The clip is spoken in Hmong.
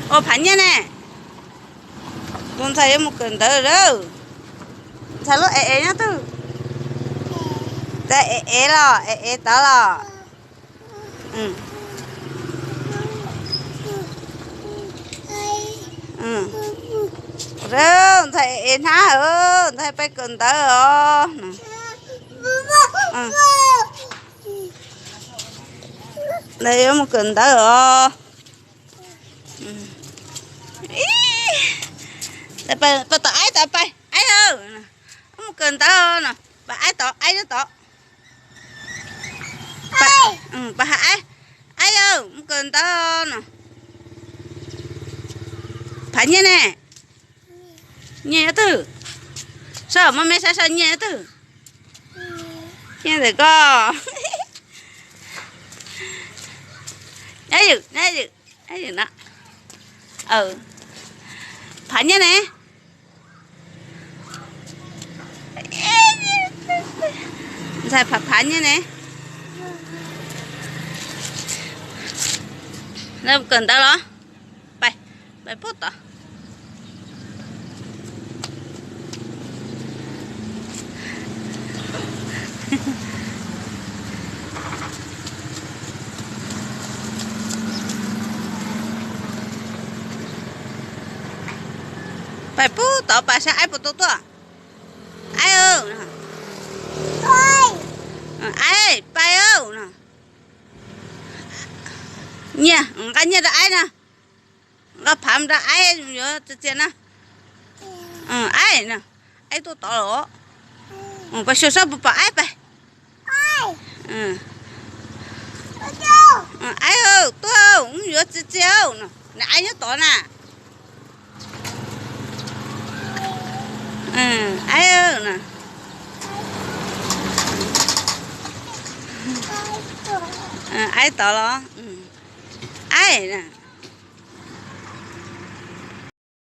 Ua phav nyiaj ne. Tus ntxhais yuav mus kawm ntawv lawm. Ntxhais lub ev ev nyob twg? Ntxhais ev ev los ev ev tod los. Ntxhais ev ev hnab, ntxhais pais kawm ntawv os. Ntxhais yuav mus kawm ntawv os. Pais tom aib tod, pais aib, mus kawm ntawv no, pais aib tod, aib nyob tod. Pais ha aib, aib, mus kawm ntawv no. Phav nyiaj ne. Nyiaj nyob twg? Saib, muab me saib saib nyiaj nyob twg. Nyiaj ntawm koj. Nyob ywm, nyob ywm, nyob ywm no. Phav nyiaj ne. Ntxhais phav phav nyiaj ne. Kawm ntawv los? Pais, pais pub tod. Pais pub tod, pais saib aib puas tau tuaj. Aib, aib, pais no. Nyiaj, nqa nyiaj rau aib no. Nqa phav rau aib yuav txias txias na. Aib no, aib tuaj tod los. Pais xyuas saib puas pom aib pais. Aib, tuaj, wb yuav txias txias no, aib nyob tod na. Aib, aib tod los? Aib.